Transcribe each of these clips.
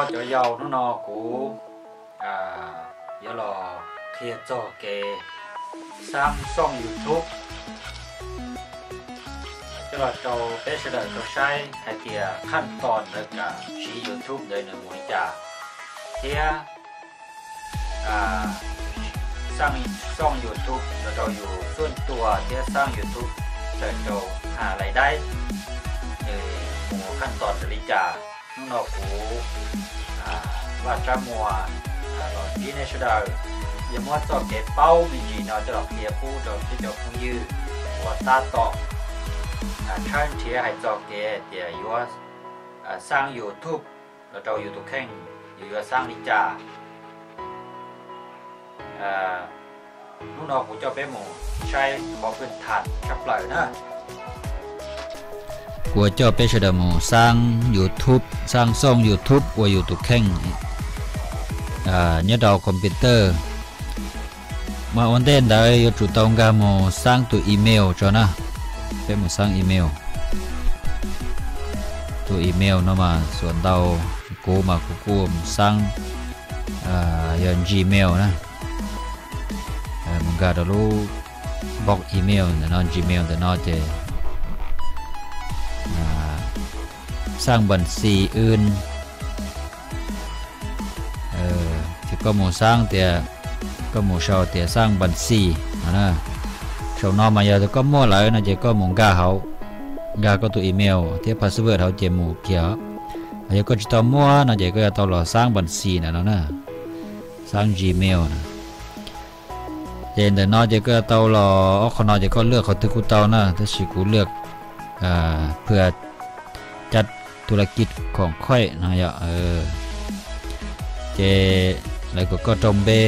Cov yau, hnub no kuv yuav los qhia txog kev xaab xooj YouTube coj los rau peb sawv daws tau saib hais tias khaj tos ntawd kam siv YouTube ntawd nws mus li cas, thiab xaab xooj YouTube los rau yus xuaj tua thiab xaab YouTube tawm rau ha lais daib, nws mus khaj tos ntawd li cas. Hnub no kuv Vaj Tsab Muas los ntsib nej sawv daws, yog muab txoj kev paub me ntsis no coj los qhia pub rau peb cov phooj ywg uas tab tom tshawb nrhiav hais txog kev tias yuav xaab YouTube los rau yus tus kheej, yus yuav xaab li cas. Hnub no kuv coj peb mus saib qhov pw tham tshaj plaws na. Kuv coj peb sawv daws mus xaab YouTube, xaab xooj YouTube ua yus tus kheej nyob rau computer. Mas ua ntej ntawd yuav tsum tau nkag mus xaab tus email tso na. Peb mus xaab email. Tus email no mas xuam ntau, kuv mas kuv kuj mus xaab yog Gmail na. Mus nkag rau lub box email ntawm no, Gmail ntawm no ces xaab npas xis wb. Ces koj mus xaab tias, koj mus sau tias xaab npas xis no na. Saum no mas yog koj muaj lawm no ces koj mus nkag hauv, nkag koj tus email thiab password hauv ces mus kiag. Yog koj tsis tau muaj no ces koj yuav tau los xaab npas xis ntawm no na, xaab Gmail na. Ces ntawm no ces koj yuav tau los ob qho no ces koj lwaj qhov twg kuj tau na, tab sis kuv lwaj phwaj cab tu la kij khoom khuaj no yom. Ces lawv kom koj rau npe,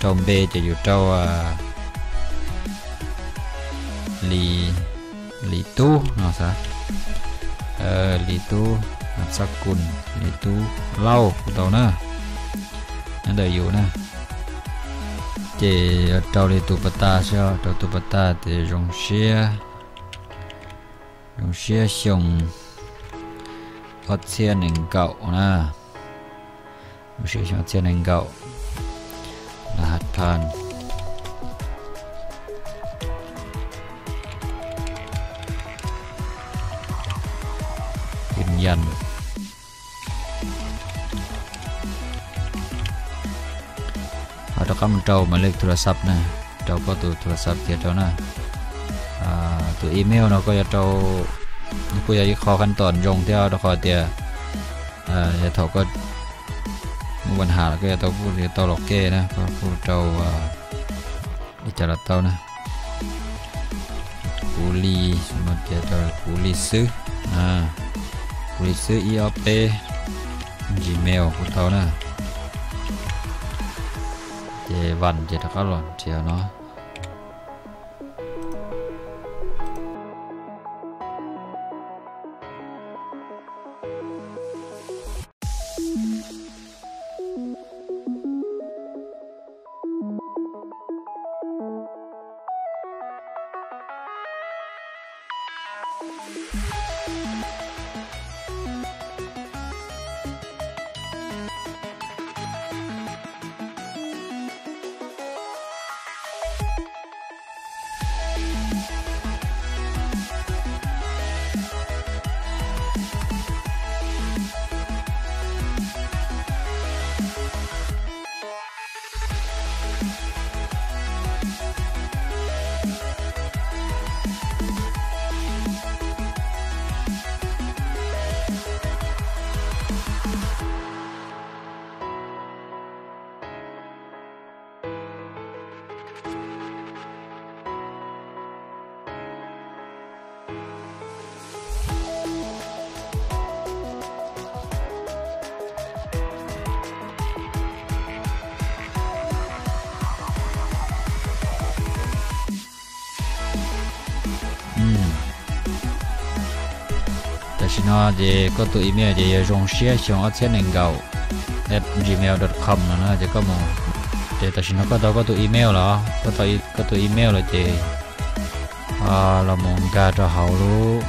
rau npe ces yus rau Li, Li Tub no xav, Li Tub, Txaj Kun, Li Tub Lauj kuj tau na, nyob ntawm yus na. Ces yuav rau li tus pas tas xwb, rau tus pas tas tias zoo siab, zoo siab xyoo ob txhiab nees nkaum na. Zoo siab xyoo ob txhiab nees nkaum. Rau hais phanยืนยัน. Ho rov qab mus rau mas lej thu la xab na, rau koj tus thu la xab kiag rau na. Tus email no koj yuav rau, kuj yog ib qho khaj tos zoo thiab rau qhov tias yog thaum koj muaj paj has los koj yuav tau, kuj yuav tau los kej na, koj kuj rau li cas los tau na. Kuv li, kuv li xwb, kuv li xwb ib ob peb, Gmail kuj tau na. Ces vam ces rov qab los nrhiav no. Tam sim no ces koj tus email ces yog zoo siab xyoo ob txhiab nees nkaum at gmail dot com no na. Ces koj mus, ces tam sim no koj tau koj tus email los, koj tau koj tus email los ces los mus nkag rau hauv lub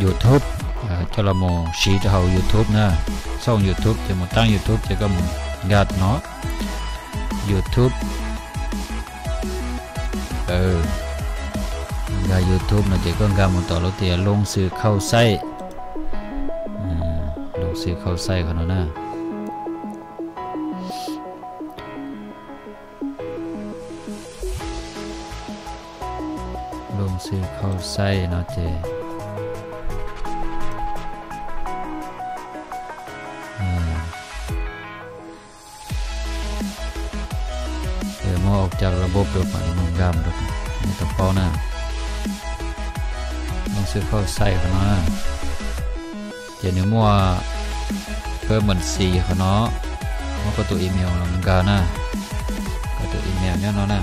YouTube, Coj los mus siv rau hauv YouTube na. Xooj YouTube ces mus taab YouTube ces koj mus nkag no, YouTube. Nkag YouTube no ces koj nkag mus tom lub tias Loo Xwm Khauj Xaij. Loo Xwm Khauj Xaij qhov no na. Loo Xwm Khauj Xaij no ces muab ua cas los npau rau mam li mus nkag rau, nej tau paub na. Loo Xwm Khauj Xaij qhov no na, ces nws muaj peb mam xis qhov no, muab koj tus email los nkag na, koj tus email nyob no na,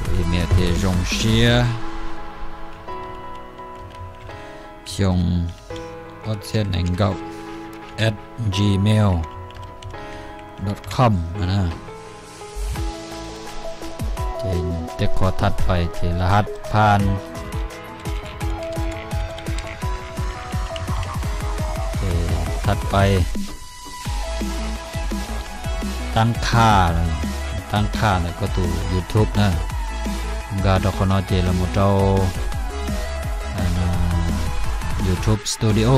tus email tias zoo siab xyoo ob txhiab nees nkaum at gmail dot com na. Ces tej qhov thaj pais ces laj hab phan, ces thaj pais taab qha, taab qha ntawm koj tus YouTube na. Nkag rau qhov no ces los mus rau YouTube Studio.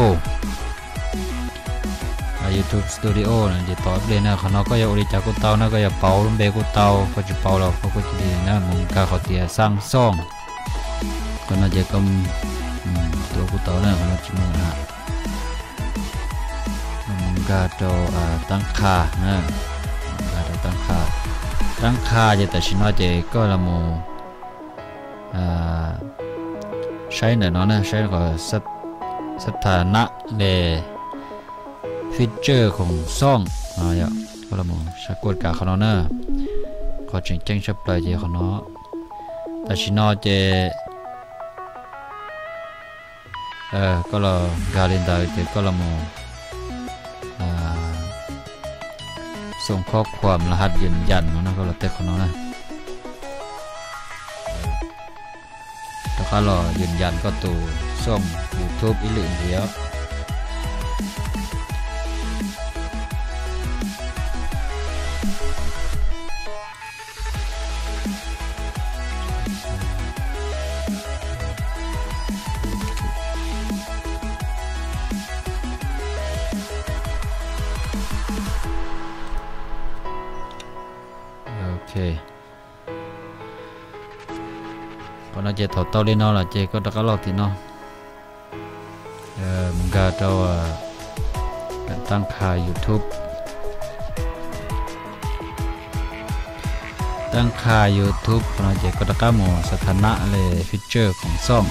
YouTube Studio no ces tom ib pliag na, qhov no koj yuav ua li cas kuj tau na, koj yuav pauv lub npe kuj tau, koj tsis pauv los koj kuj cia li na, mus nkag qhov tias xaaj xooj. Qhov no ces koj tuav kuj tau na, qhov no tsis muaj na. Nkag rau taab qha, nkag rau taab qha. Taab qha ces tam sim no ces koj los mus saib ntawm no na, saib qhov xab thas nab le feature khoom xooj no, koj los mus saib kuaj kav qhov no na. Qhov tseem ceeb tshaj plaws ces qhov no. Tam sim no ces koj los nkag li ntawd ces koj los mus xoom khob khuam los hab yws yas no na, koj los tej qhov no na. Rov qab los yws yas koj tus xooj YouTube ib lwm ntxiv. Ok. Qhov no ces thaum tau li no lawm ces koj rov qab los tim no. Mus nkag rau taab qha YouTube. Taab qha YouTube no ces koj rov qab mus xab thas nab le feature khoom xooj.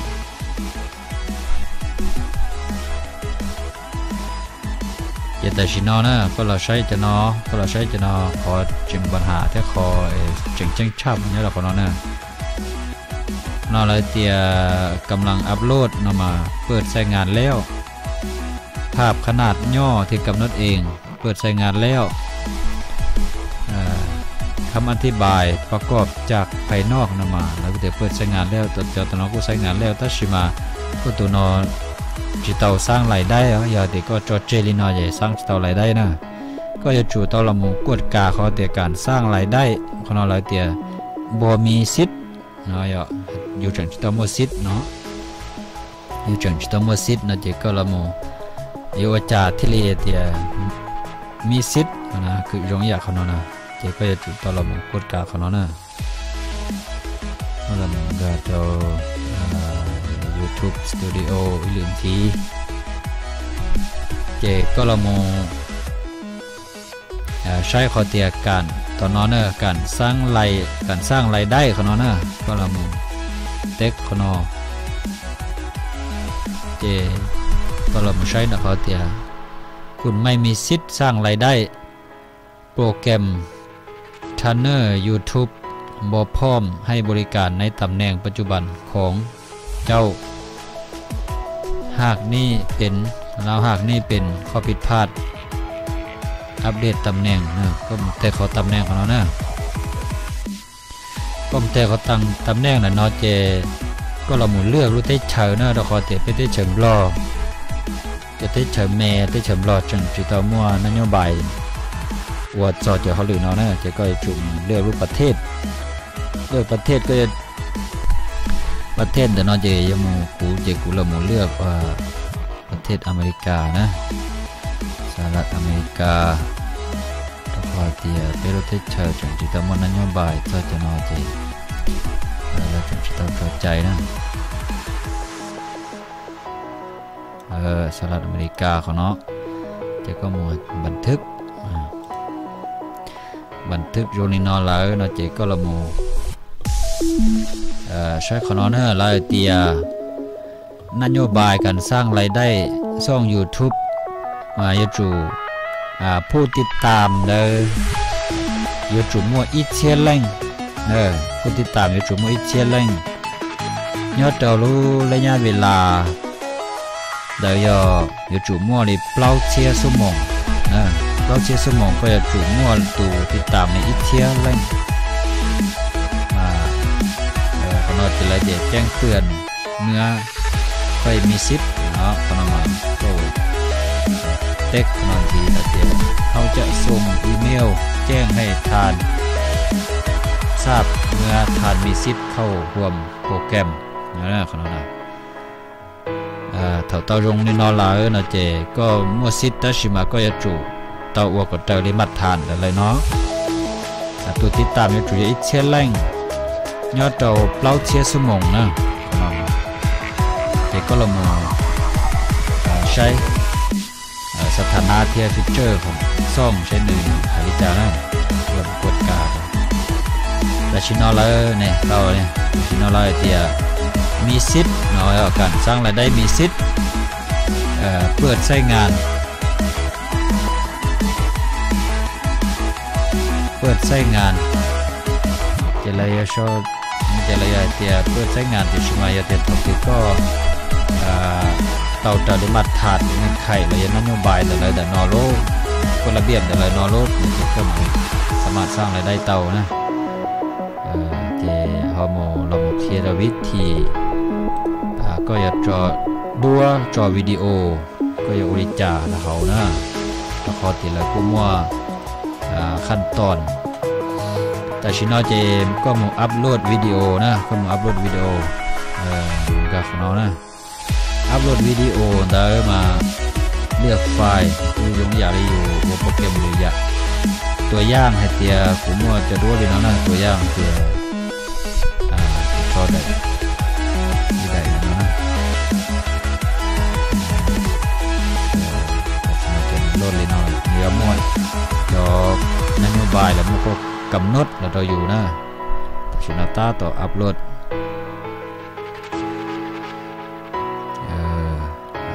Ces tam sim no na koj los saib cov no, koj los saib cov no qhov tseem npam has thiab qhov tseem ceeb tshaj nyob rau qhov no na. No lawv tias กำลังอัปโหลด no mas เปิดใช้งานแล้ว ภาพขนาดย่อที่กำหนดเอง เปิดใช้งานแล้ว คำอธิบาย ประกอบจากภายนอก no mas lawv tias เปิดใช้งานแล้ว cov tom no kuj ใช้งานแล้ว tab sis mas koj tus no tsis tau xaab lais daib os, yog tias koj tso tseg li no ces xaab tsis tau lais daib na. Koj yuav tsum tau los mus kuaj kav qhov tias การสร้างรายได้ qhov no lawv tias บ่มีสิทธิ์ no, yus tseem tsis tau muaj xib no, yus tseem tsis tau muaj xib no ces koj los mus yuav ua cas thiaj li tias มีสิทธิ์ no, kws zoo ib yam qhov no na, ces koj yuav tsum tau los mus kuaj kav qhov no na. Koj los mus nkag rau YouTube Studio ib lwm ntxiv, ces koj los mus saib qhov tias การ tom no na, การสร้างราย การสร้างรายได้ qhov no na, koj los mus teb qhov no, ces koj los mus saib ntawm qhov tias คุณไม่มีสิทธิ์สร้างรายได้ โปรแกรม Tuner YouTube บ่พร้อมให้บริการในตำแหน่งปัจจุบันของเจ้า หากนี่เป็น แล้วหากนี่เป็นข้อผิดพลาด อัปเดตตำแหน่ง koj mus teg qhov ตำแหน่ง qhov no na. Koj mus teg qhov ตำแหน่ง ntawm no ces koj los mus lwaj lub teb chaws na, rau qhov tias peb teb chaws Nplog, cov teb chaws me, teb chaws Nplog tseem tsis tau muaj nab nyob npais ua txog cov hauj lwm no na, ces koj yuav tsum mus lwaj lub pas thej. Lwaj pas thej, koj yuav, pas thej ntawm no ces yog mus kuv ces kuv los mus lwaj pas thej Amelikas na, Xas Las Amelikas, rau qhov tias peb lub teb chaws tseem tsis tau muaj nab nyob npais txog cov no ces lawv tseem tsis tau tso cai na. Xas Las Amelikas qhov no, ces koj mus npas thwb, npas thwb zoo li no lawm no ces koj los mus saib qhov no na, lawv hais tias nab nyob npais kas xaj lais daij xooj YouTube mas yuav tsum phuj tij tam ntawd yuav tsum muaj ib txhiab leej, phuj tij tam yuav tsum muaj ib txhiab leej. Nyob rau lub leb nyab ve las ntawd yog yuav tsum muaj li plaub txhiab xuab moos, plaub txhiab xuab moos koj yuav tsum muaj tus tij tam li ib txhiab leej. Qhov no ces lawv tias ceeb pwm muab koj mi xib, qhov no mas koj teb qhov no ntxiv hais tias hauv cawm xoo email ceeb hais thas xab muab thas mi xib khauj huam program, qhov no na. Thaum tau zoo li no lawm no ces koj muaj xib tab sis mas koj yuav tsum tau ua kom raws li maj thas ntawm lawv no. Tus tij tam yuav tsum yog ib txhiab leej nyob rau plaub txhiab xuab moos na. Ces koj los mus saib xab thas nab thiab feature xooj saib nws hais li cas na. Los kuaj kas. Tam sim no lawv ne tau, tam sim no lawv hais tias mi xib no, kas xaj lais daij mi xib, pwj txaij ngas, pwj txaij ngas. Ces lawv, ces lawv yog hais tias pwj txaij ngas tiam sis mas yog tias thaum twg koj tau raws li maj thas, nws khais los yog nab nyob npais ntawm lawv ntawm no lub, koj laj npiaj ntawm lawv no lub, ces koj mam xam maj xaj lais daij tau na. Ces ho mus los mus qhia rau vib thim koj yuav tso duab tso video, koj yuav ua li cas rau hauv na, rau qhov tias lawv kuj muaj khaj toos. Tam sim no ces koj mus upload video na, koj mus upload video, nkag qhov no na. Upload video ntawd mas liaj fais kuj zoo yam li yus ua program lwm yam. Tua yaj hais tias kuv muaj cov duab li no na, tua yaj tias kuv tso daim, ib daim no na. Upload li no nws yuav muaj cov nab nyob npais los muaj koj kam nod los rau yus na. Tam sim no tab tom upload.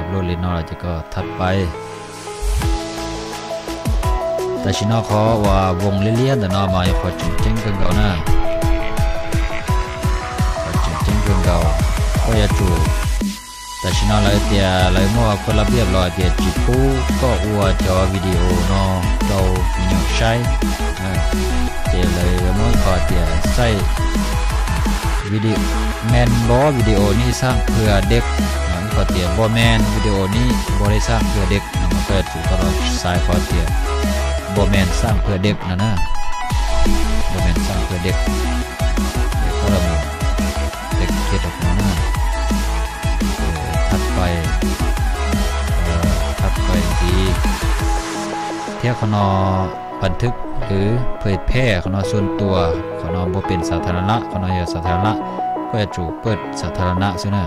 Upload li no ces koj thaj pais. Tam sim no qhov uas voos liab liab ntawm no mas yog qhov tseem ceeb kawg nkaus na. Qhov tseem ceeb kawg nkaus, koj yuav tsum, tam sim no lawv tias lawv muaj koj laj npiaj los tias tsis pub koj ua cov video no rau me nyuam saib. Ces lawv yuav muab qhov tias xaij video, men npo video nib xaj phwj deb, ib qhov tias npo men video nib npo deb xaj phwj deb no mas koj yuav tsum tau los xaiv qhov tias npo men xaj phwj deb no na. Npo men xaj phwj deb, ces koj los mus teb kiag rau qhov no na. Thaj pais, thaj pais ntxiv. Thiab qhov no บันทึก lwm phwj phej, qhov no xuaj tuas, qhov no npuab pem xav tha la lab, qhov no yog xav tha la lab, koj yuav tsum pwj xav tha la lab xwb na.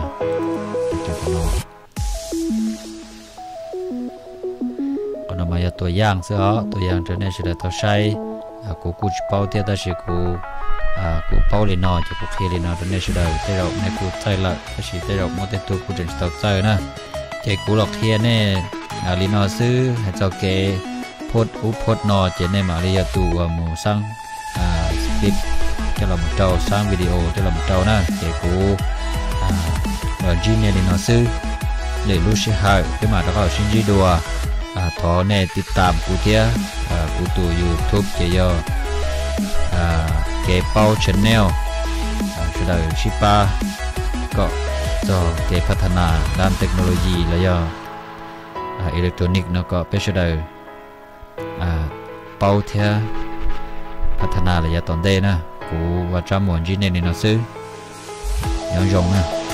Qhov no mas yog tua yaaj xwb os, tua yaaj rau nej sawv daws tau saib. Kuv kuj tsis paub thiab tab sis kuv, kuv paub li no ces kuv qhia li no rau nej sawv daws, tej zaum nej kuj txawj lawm tab sis tej zaum muaj tej tug kuj tseem tsis tau txawj na. Ces kuv los qhia nej li no xwb, hais txog kev phoj ub phoj no ces nej mam li yog tus uas mus xaab clip coj los mus rau, xaab video coj los mus rau na. Ces kuv los ntsib nej li no xwb, lwm lub sij hawm peb mam rov qab los sib ntsib dua. Thov nej tiv tam kuv thiab, kuv tus YouTube ces yog Kev Paub Channel. Sawv daws sib pab kom txog kev phab thab nas dab technology los yog electronic no kom peb sawv daws paub thiab phab thab nas los yav tom ntej na. Kuv Vaj Tsab Muas ntsib nej li no xwb. Nyob zoo na.